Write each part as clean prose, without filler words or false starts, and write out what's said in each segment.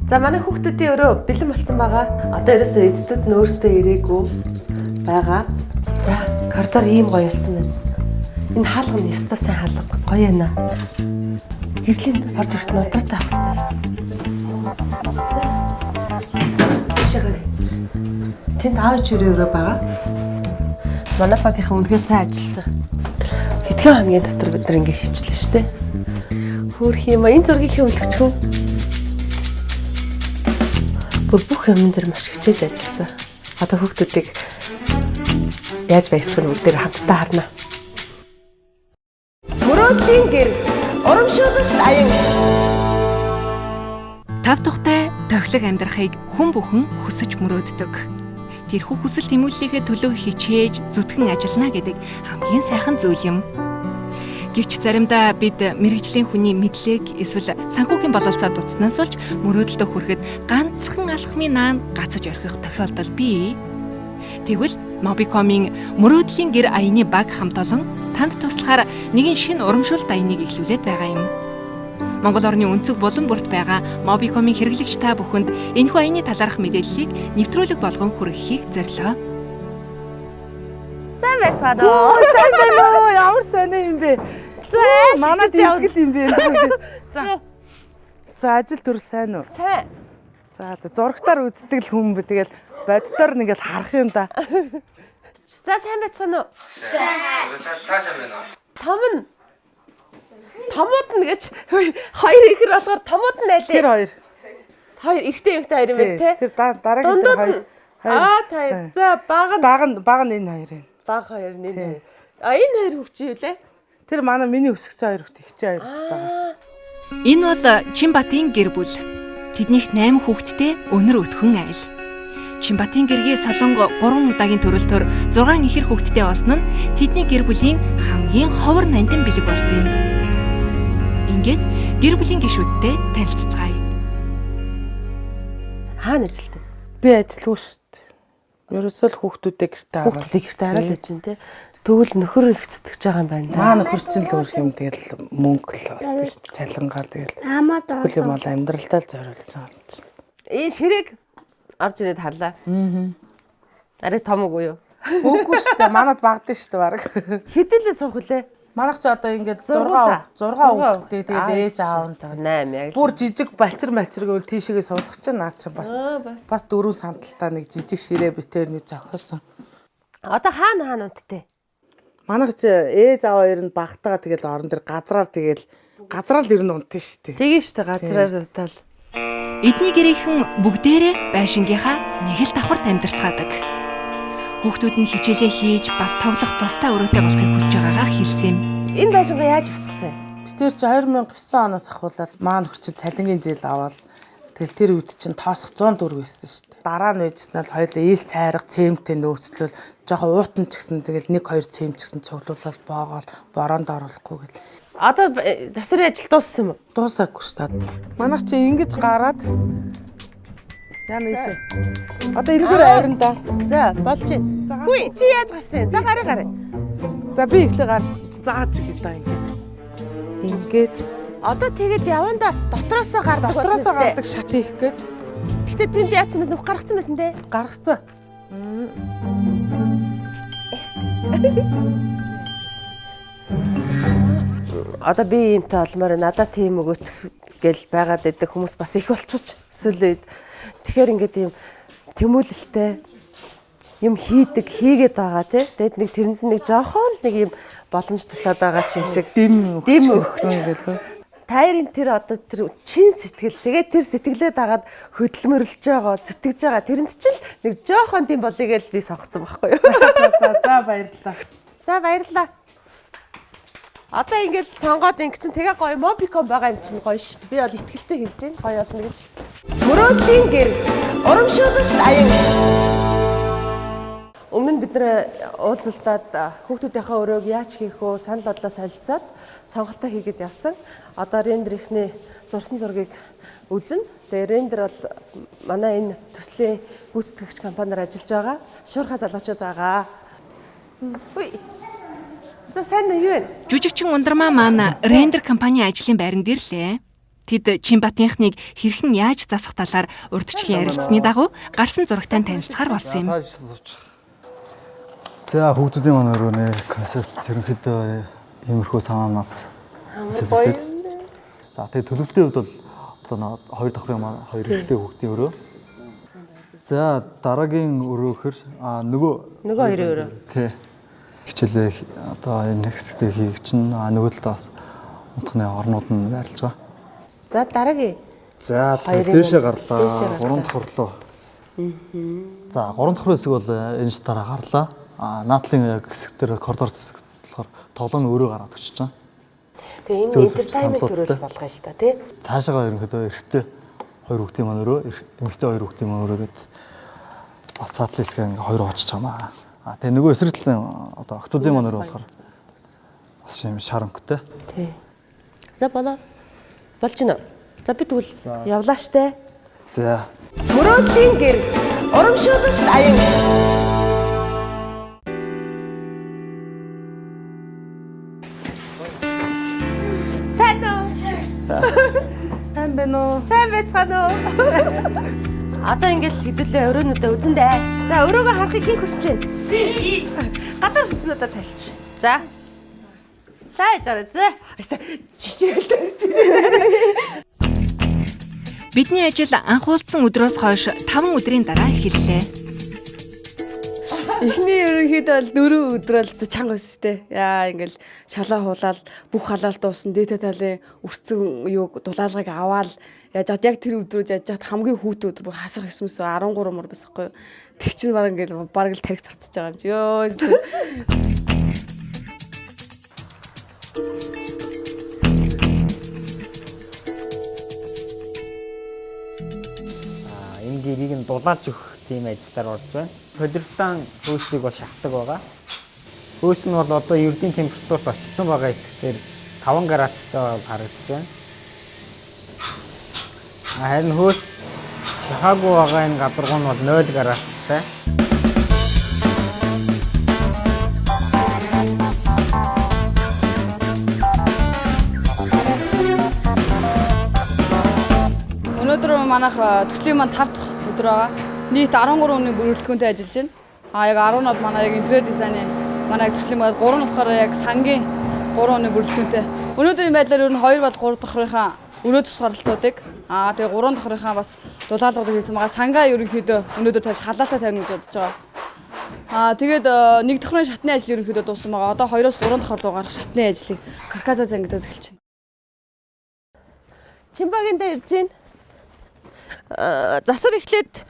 За, манай хүүхдүүдийн өрөө бэлэн болцсон байгаа. Одоо ерөөсөө эцдүүд нь өөрсдөө ирээгүй байгаа. За, коридор ийм гоё болсон байна. Энэ хаалга нь ёстой сайн хаалга. Гоё яана. Гэрлийн орж ирэхэд нудраатай авах хэрэгтэй. Тийшээ гараа. Тэнд аав чирээ өрөө байгаа. Манай багийнхан үнэхээр сайн ажилласан. Хэдхэн хоногийн дотор бид нар ингэ хийчлээ шүү дээ. Хөөх юм а, энэ зургийг хэн үлдчих вэ? Бүр бүх юм дээр маш хичээж ажилласан. Одоо хүүхдүүдийг яаж баярлах нь бүгдээр хамтдаа харна. Мөрөөдлийн гэр, урамшуулалт аян. Тав тухтай тохилог амьдрахыг хүн бүхэн хүсэж мөрөөддөг. Тэрхүү хүсэл тэмүүллийнхээ төлөө хичээж, зүтгэн ажиллана гэдэг хамгийн сайхан зүйл юм. Гэвч заримдаа бид мэргэжлийн хүний мэдлэг эсвэл санхүүгийн бололцоо дутснаас болж мөрөөдөлдөө хүрэхэд ганцхан алхмын наан гацаж орхих тохиолдол бий. Тэгвэл Mobicom-ийн мөрөөдлийн гэр аяны баг хамт олон танд туслахаар нэгэн шинэ урамшуулт аяныг эхлүүлээд байгаа юм. Монгол орны өнцөг булан бүрт байгаа Mobicom-ийн хэрэглэгч та бүхэнд энэхүү аяны талаарх мэдээллийг нэвтрүүлэг болгон хүргэхийг зорилоо. Сайн байцгаана уу? Сайн байна уу? Ямар сайн юм бэ? За, Манад итгэл юм бэ? За. За, ажил төр сайн уу? Сайн. За за, зурагтаар үздэг л хүн бэ. Тэгэл боддоор нэг л харах юм да. За, сайн байцгаана уу? Сайн, та сайн байна уу? Том нь томууд нь гэж хоёр ихэр болохоор томууд нь аль? Тэр хоёр. Хоёр эрэгтэй, эмэгтэй хоёр юм байна те. Тэр дараагийн тэр Дундууд хоёр. нь. Аа, та хоёр. За, баг нь Баг нь баг нь энэ хоёр юм. баг хоёр нь энэ хоёр. А, энэ хоёр хөвч юу лээ? Тэр манай миний өсгсөн хоёр хүүхд, ихчээ хоёр хүүхд байгаа. Энэ бол Чимбатын гэр бүл. Тэднийх 8 хүүхэдтэй өнөр өтгөн айл. Чимбатын гэргийн солонго 3 удаагийн төрөлтөөр 6 ихэр хүүхэдтэй болсон нь тэдний гэр бүлийн хамгийн ховор нандин бэлэг болсон юм. Ингээд гэр бүлийн гишүүдтэй танилцацгаая. Хаана ажилтдаг? Би ажилгүй шүү дээ. Ерөөсөө л хүүхдүүдээ гэртээ аваад. Хүүхдүүдийг гэртээ хараад байж чинь те. Тэгвэл нөхөр их зүтгэж байгаа юм байна да. Маа нөхөр чинь л өөр юм, тэгэл мөнгө л болдог шүү дээ. Цалингаа тэгэл. Бүхэл юм бол амьдралдаа л зориулж байгаа юм чинь. Энэ ширээг орж ирээд харлаа. Аа. Арай том үгүй юу? Үгүй шүү дээ. Манад багдан шүү дээ баг. Хэдэлээ суух үлээ? Манайх ч одоо ингээд 6 Зургуулаа. 6 хүүхэдтэй, тэгэл ээж аав нь 8 яг. Бүр жижиг балчир малчир гэвэл тийшээгээ суулгах чинь наад чинь бас Аа, бас. бас дөрөв сандалтаа нэг жижиг ширээ битэрний зохиосон. Одоо хаана хаана унттай? Манайх чи ээж аав хоёр нь багтаага тэгэл орон дээр газраар, тэгэл газраар л ер нь унтсан шүү дээ. Тэгээ штэ, газраар унтаал. Эдний гэрийнхэн бүгдээрээ байшингийнхаа нэг л давхарт амьдарцгаадаг. Хүүхдүүд нь хичээлээ хийж бас тоглох тустай өрөөтэй болохыг хүсэж байгаагаа хэлсэн юм. Энэ байшингаа яаж босгосон юм? Тэр чи 2009 оноос ахуулаад маа нөхөр чи цалингийн зээл аваад, тэгэл тэр үед чинь тоосох 104 байсан шүү дээ. Дараа нь үйжсэн л хоёулаа ил сайрга цемтэй нөөцлөл, жоохон уутан ч гэсэн тэгэл 1 2 цемч гэсэн цуглуулаад боогоол бороонд оруулахгүй гэл. Одоо засварын ажил дууссан юм уу? Дуусаагүй шүү дээ. Манайх чи ингэж гараад яана ийшээ. Одоо энэгээр авирна да. За, болж байна. Хүй, чи яаж гарсан юм? За, гараа гараа. За, би эхлээ гар зааж өгье да ингээд. Ингээд Одоо тэгээд яванда дотроосоо гардаг дотроосоо болсон юм гардаг шат хийх гээд. Гэтэ тэнд яатсан байсан, нүх гаргацсан байсан те. Гаргацсан. Одоо би иймтэй олмоор надад тийм өгөөх гэл байгаад байдаг хүмүүс бас их болчихж сүүлийн үед. Тэгэхээр ингээд ийм тэмүүлэлтэй юм хийдэг, хийгээд байгаа тий. Тэгэд нэг тэрэнд нэг жоохон л нэг юм боломж тулаад байгаа ч юм шиг. Дэм Дэм өгсөн гэлөө. Тайрын тэр одоо тэр чин сэтгэл, тэгээд тэр сэтгэлээ дагаад хөдөлмөрлөж байгаа, зүтгэж байгаа тэрэнд чинь л нэг жоохон дэм болъё гэж би сонгоцсон байхгүй юу? За за за, баярлалаа. За, баярлалаа. Одоо ингээл сонгоод ингэсэн, тэгээ гоё Mobicom байгаа юм чинь гоё шүү дээ. Би бол итгэлтэй хэлж байна. Гоё болно гэж. Мөрөөдлийн гэр, урамшуулалт аян. Өмнө нь бид нэр уулзалтад хүүхдүүдийнхээ өрөөг яаж хийх вэ? Санал бодлоо солилцоод сонголтоо хийгээд явсан. Одоо рендерийнхний зурсан зургийг үзнэ. Тэгээ рендер бол манай энэ төслийн гүйцэтгэгч компаниар ажиллаж байгаа. Шуурхай залуучууд байгаа. Үгүй. За, сайн уу, юу вэ? Жүжигчин Ундрмаа маань рендер компанийн ажлын байранд ирлээ. Тэд Чимбатынхныг хэрхэн яаж засах талаар урдчлан ярилцсаны дагуу гарсан зурагтай танилцахаар болсон юм. За хүүхдүүдийн маань өрөөний концепт ерөнхийдөө иймэрхүү санаанаас сэтгэлээд. За тэгээ төлөвлөлтийн хувьд бол одоо хоёр давхрын маань хоёр эрэгтэй хүүхдийн өрөө. За дараагийн өрөөхөр нөгөө хоёрын өрөө. Тий. Хичээлээ одоо энэ хэсэгтээ хийх чинь нөгөө талдаа бас унтхны орнууд нь байрлаж байгаа. За дараагийн. За дээшээ гарлаа. Гурван давхар руу. За гурван давхрын хэсэг бол энэ шатаараа гарлаа. Наадлын яг хэсэг дээр коридор хэсэг болохоор тоглоом өөрөө гараад өчөж байгаа. Тэгээ энэ entertainment төрөл болгоё л та тий. Цаашаагаа ерөнхийдөө эрэгтэй хоёр хүүхдийн маань өрөө, эмэгтэй хоёр хүүхдийн маань өрөө гэд бас цаатлын хэсгээ ингээ хоёр очиж байгаа маа. Тэгээ нөгөө эсрэг талын одоо октоудын маань өрөө болохоор бас юм шар өнгөтэй. Тий. За болоо. Болж гинэ. За би тэгвэл явлаа штэ. За. Мөрөөдлийн гэр урамшуулалт аян. Сайн уу? Сайн байна уу? Сайн байцгаана уу? Одоо ингээл хэдүүлээ өрөөнүүдээ үзэн дээ. За өрөөгөө харахыг хэн хүсэж байна? Гадар хүснүүдээ талч. За. За яжаарай зэ. Чичрэл дэрч. Бидний ажил анхуулсан өдрөөс хойш 5 өдрийн дараа эхэллээ. Эхний ерөнхийдөө бол 4 өдөр л чанга байсан шүү дээ. Яа ингээл шалаа хуулаад бүх халаал дууссан дээдэ талын өрцөн юуг дулаалгыг аваал яаж яг тэр өдрүүд яаж хат хамгийн хүүтэн өдөр бүр хасах 9-өөс 13 мөр байсан хгүй юу. Тэг чинь баг ингээл бараг л тарих царцаж байгаа юм чи. Йоо. Энэ гэрийг нь дулаалж өгөх тийм ажиллаар орж байна. Полиуретан хөөсийг бол шахдаг байгаа. Хөөс нь бол одоо ердийн температурт очсон байгаа хэсгээр 5 градустай харагдаж байна. Харин хөөс шахаагүй байгаа энэ гадаргуу нь бол 0 градустай. Өнөөдөр манайх төслийн маань 5 дахь өдөр байгаа. Нийт 13 хүний бүрэлдэхүүнтэй ажиллаж байна. Яг 10 нь бол манай яг интерьер дизайны манай төслийн маань 3 нь болохоор яг сангийн 3 хүний бүрэлдэхүүнтэй. Өнөөдрийн байдлаар ер нь 2 бол 3 давхрынхаа өрөө тусгаарлалтуудыг тэгээ 3 давхрынхаа бас дулаалгуудыг хийсэн байгаа. Сангаа ерөнхийдөө өнөөдөр тавьж халаатай тавина гэж бодож байгаа. Тэгээд 1 давхрын шатны ажил ерөнхийдөө дууссан байгаа. Одоо 2-оос 3 давхар руу гарах шатны ажлыг каркаса зангидад эхэлж байна. Чимбагийн дээр ирж байна. Засар эхлээд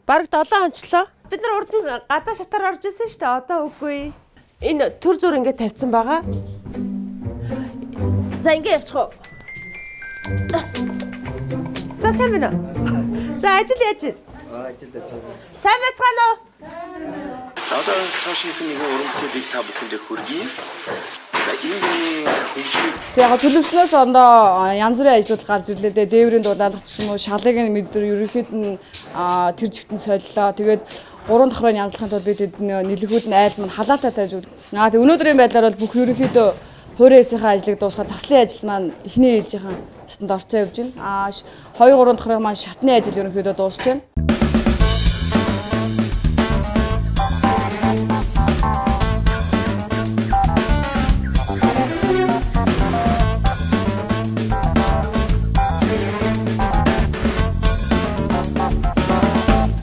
бараг 7 хончлоо. Бид нар урд нь гадаа шатаар орж исэн шүү дээ. Одоо үгүй. Энэ төр зур ингээд тавьсан байгаа. За ингээд явчих уу. За сайн байна уу? За ажил яаж байна? Ажил яаж байна? Сайн байцгаана уу? За одоо цоо шинэхэн нэгэн уран бүтээлийг та бүхэндээ хүргэе. За энэ гэрийн хөгжмийг Яг төлөвснөөс ондоо янз бүрийн ажлууд гарч ирлээ дээ. Дээврийн дулаалгач юм уу, шалыг нь мэдэр ерөнхийд нь тэр чигтэн солилоо. Тэгээд 3 давхрыг янзлахын тулд бид нэлэхүүд нь айл маань халаатай тавьж өг. Тэгээд өнөөдрийн байдлаар бол бүх ерөнхийдөө хуурай эзэнхээ ажлыг дуусгаад заслын ажил маань эхний ээлжийнхэн шатанд орцсон явж байна. 2 3 давхрын маань шатны ажил ерөнхийдөө дуусч байна.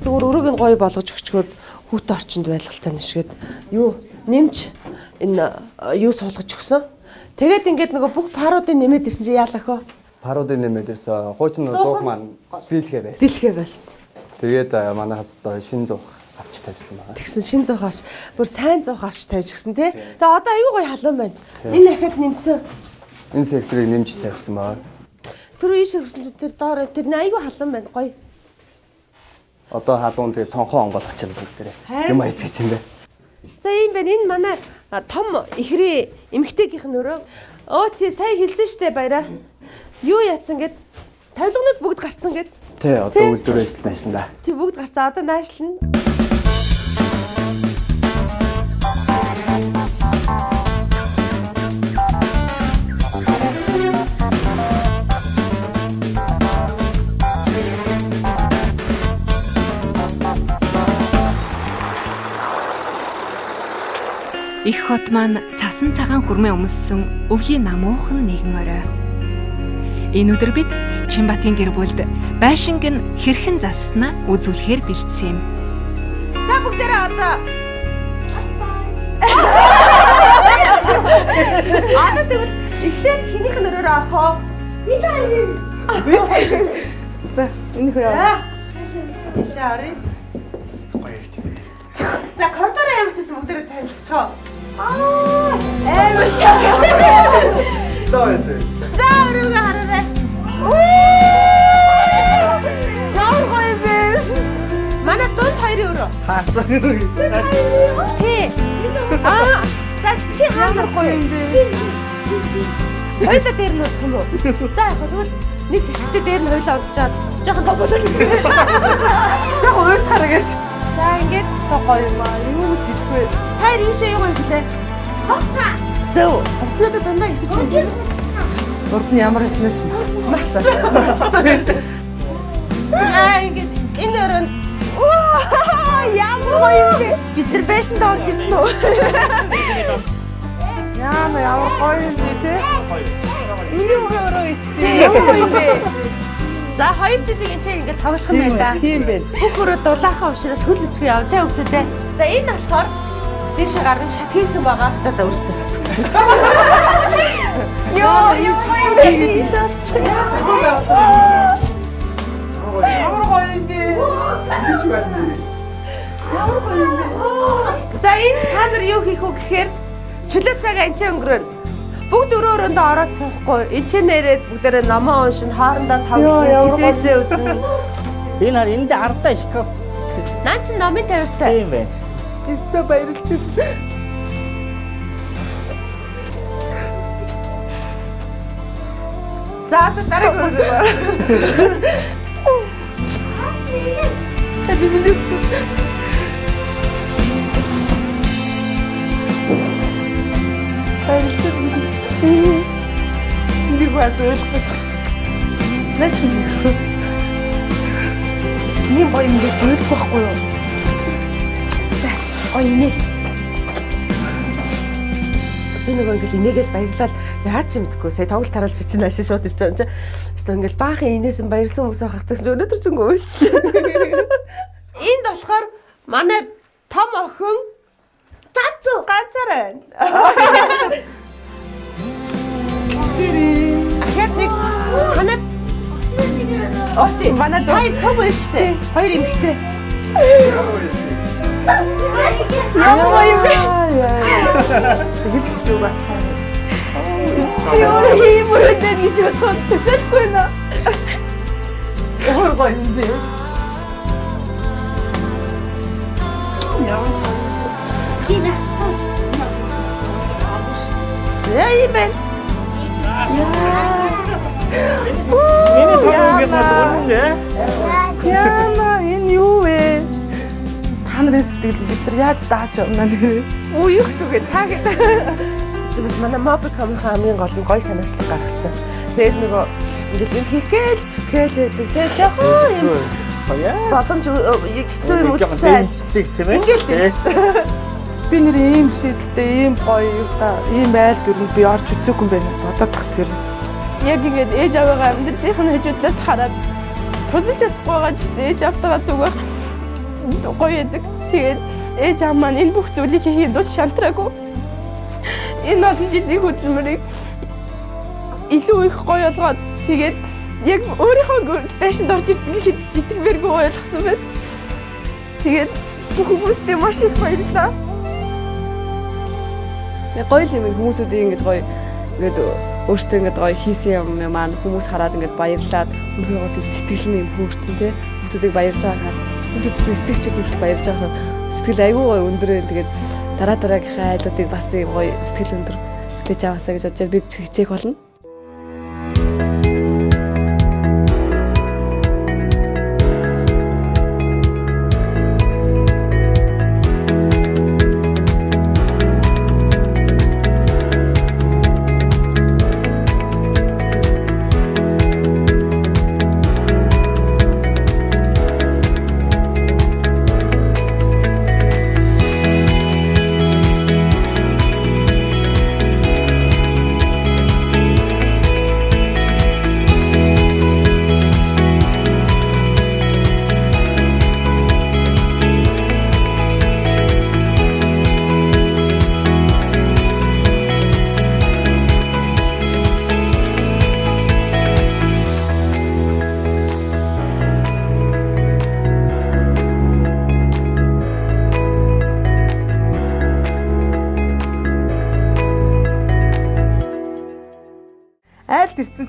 Зүгээр өрөөг нь гоё болгож өгчгөөд хүүтэн орчинд байлгалтай нэшгээд юу нэмж энэ юу суулгаж өгсөн. Тэгээд ингээд нөгөө бүх паруудын нэмээд ирсэн чи яалах вэ? Паруудын нэмээд ирсэн. Хуучин зуух маань дийлхээ байсан. Дийлхээ байсан. Тэгээд манайхаас одоо шин зуух авч тавьсан байгаа. Тэгсэн шин зуух авч бүр сайн зуух авч тавьж гисэн тий. Тэгээд одоо аюу гоё халуун байна. Энэ ахад нэмсэн. Энэ секторыг нэмж тавьсан байгаа. Тэр ийшээ хөрсөн чи тэр доор тэр аюу халуун байна гоё. Одоо халуун тэгээ цонхоо онгойлгох чинь бүгдээрээ. Юм айцгаа чинь дээ. За ийм байна. Энэ манай том ихрийн эмэгтэйгийнх нь өрөө. Өө тий сая хэлсэн штэ баяраа. Юу яатсан гэд тавилганууд бүгд гарцсан гэд. Тий одоо үйлдвэрээс найшлна да. Тий бүгд гарцсан. Одоо найшлна. Их хот маань цасан цагаан хүрмээ өмссөн өвлийн намуухан нэгэн орой. Энэ өдөр бид Чинбатын гэр бүлд байшинг нь хэрхэн засснаа үзүүлэхээр бэлдсэн юм. За бүгдээрээ одоо Одоо тэгвэл эхлээд хэнийх нь өрөөрөө орох уу? Би хоёр. Би хоёр. За, энийх яа. Ишээ оръё. Гоё ярьж байна. За, коридороо ямар ч байсан бүгдээрээ танилцчихоо. Аа, амар цаг. Стойс. За, өрөөгөө хараарай. Ямар гоё юм бэ? Манай дунд хоёрын өрөө. Таасан. Тий. Аа, за чи хаана гоё юм бэ? Хоёулаа дээр нь удах юм уу? За яг тэгвэл нэг хэсэгтээ дээр нь хоёулаа удчаад жоохон том болоо. Жоохон уурд харагаач. За ингээд Та гоё юм аа. Юу гэж хэлэхгүй. та ийшээ юу гэвлээ? Хувцас. Зөв. Хувцснуудаа дандаа их гэж. Урд нь ямар хийснээс мартчихлаа. За ингээд энэ өрөөнд Үу, ямар гоё юм бэ? Бид нар байшинд орж ирсэн үү? Яна ямар гоё юм бэ те? Миний өрөө өстэй. Ямар гоё юм бэ? За хоёр жижиг энэ чинь ингээд тоглох юм байна да. Тийм байна. Бүх өрөө дулаахан учраас хөл нүцгэн яв те өгтөдөө. За энэ болохоор дээшээ гарна шат хийсэн байгаа. За за өөртөө гац. Йоо, юу юм бэ? Ямар гоё юм бэ? Ингэж байна. Ямар гоё юм бэ? За энд та нар юу хийх вэ гэхээр чөлөө цаг энэ ч өнгөрөөнө. Бүгд өрөө өрөөндөө ороод суухгүй. Энд ч нэрээд бүгдээрээ номоо уншин, хоорондоо Йоо, ямар тоглоно, телевизээ үзнэ. Энэ хар энд ардаа шкаф Наа чи номын тавиртай. тийм байна. Өстө баярлж байна. За одоо дараагийн өрөө. Баярлж байна. Нэг бас ойлгохгүй. Нааш юм. Ийм гоё юм гэж ойлгохгүй байхгүй юу? За, гоё инээ. Би нөгөө ингээл инээгээл баярлал яа ч юм мэдэхгүй. Сая тоглолт тараал бичнэ ашиг шууд ирж байгаа юм чи. Өстө ингээл баахан инээсэн баярлсан хүмүүс байхах гэсэн чи өнөөдөр ч ингээ уйлчлаа. Энд болохоор манай том охин зазу ганцаар байна. Ахаад нэг танад Оо тийм Манай дүү. хоёр цуг байна шүү дээ. Хоёр эмэгтэй. Ямар гоё юм бэ? Тэгэл хэцүү батлаа. Би өөрөө ийм өрөөнд гэж бодоход төсөөлөхгүй байна. Ямар гоё юм бэ? Яа юм бэ? Миний том үг бол үнэн ээ. Яна энэ юу вэ? Та нарын сэтгэл бид нар яаж дааж явна нэрээ? Үу юу гэсэн үг вэ? Та гэдэг. Чи бас манай Mobicom-ийн хамгийн гол нь гой санаачлаг гаргасан. Тэгээд нөгөө ингээл юм хийхгээл зүтгэл байдаг. Тэгээд жоохон юм Гоё. боломж хэцүү юм Жоохон үлдсэн. дэмжлэг тийм ээ. Ингээл дэмжлэг. Би нэр ийм шийдэлтэй, ийм гоё юу та, ийм айл дүрэнд би орж үзээгүй юм байна. Бодоод тах тэр. Яг ингээд ээж аваагаа амьдралынх нь хажуудлаас хараад тусалж чадахгүй байгаа ч гэсэн ээж автайгаа зүгээр гоё яадаг. Тэгээд ээж аав маань энэ бүх зүйлийг хийхэд тул шантраагүй. Энэ олон жилийн хөдөлмөрийг илүү их гоё болгоод тэгээд яг өөрийнхөө байшинд орж ирсэн гэхэд житгмээргүй ойлгосон байна. Тэгээд бүх хүмүүстээ маш их баярлалаа. Гоё л юм хүмүүсүүдийг ингэж гоё ингээд өөртөө ингээд гоё хийсэн юм маань хүмүүс хараад ингээд баярлаад үнэхээр гоё тийм сэтгэл нь юм хөөрцөн те хүмүүсүүдийг баярлж байгаа хараад хүмүүсүүд эцэгчүүд хүртэл баярлж байгаа хараад сэтгэл айгүй гоё өндөр байна. Тэгээд дараа дараагийнхаа айлуудыг бас ийм гоё сэтгэл өндөр хүлээж аваасаа гэж бодож бид хичээх болно.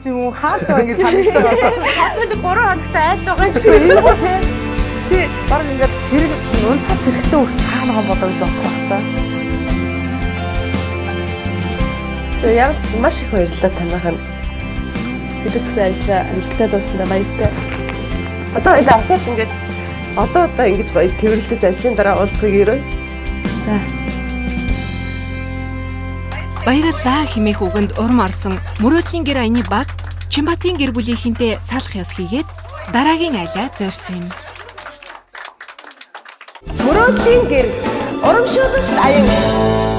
ч юм уу хаач байгаа ингэ санагдаж байгаа. Одоо 3 хоногтой айл байгаа юм шиг. Энэ гоо те. Чи баг ингээд сэрэг унтаа сэрэгтэй хүрт хаана байгаа болоо гэж бодох байх та. За ямар ч маш их баярлалаа танайхаа. Бид нар ч гэсэн ажиллаа амжилттай дуусандаа баяртай. Одоо энэ ахаад ингээд олон удаа ингэж гоё тэрвэрлдэж ажлын дараа уулзахыг өрөө. За. Баярлалаа хэмээх үгэнд урам орсон мөрөөдлийн гэр аяны баг Чимбатын гэр бүлийнхэнтэй салах ёс хийгээд дараагийн айлаа зорьсон юм. Мөрөөдлийн гэр урамшуулалт аян.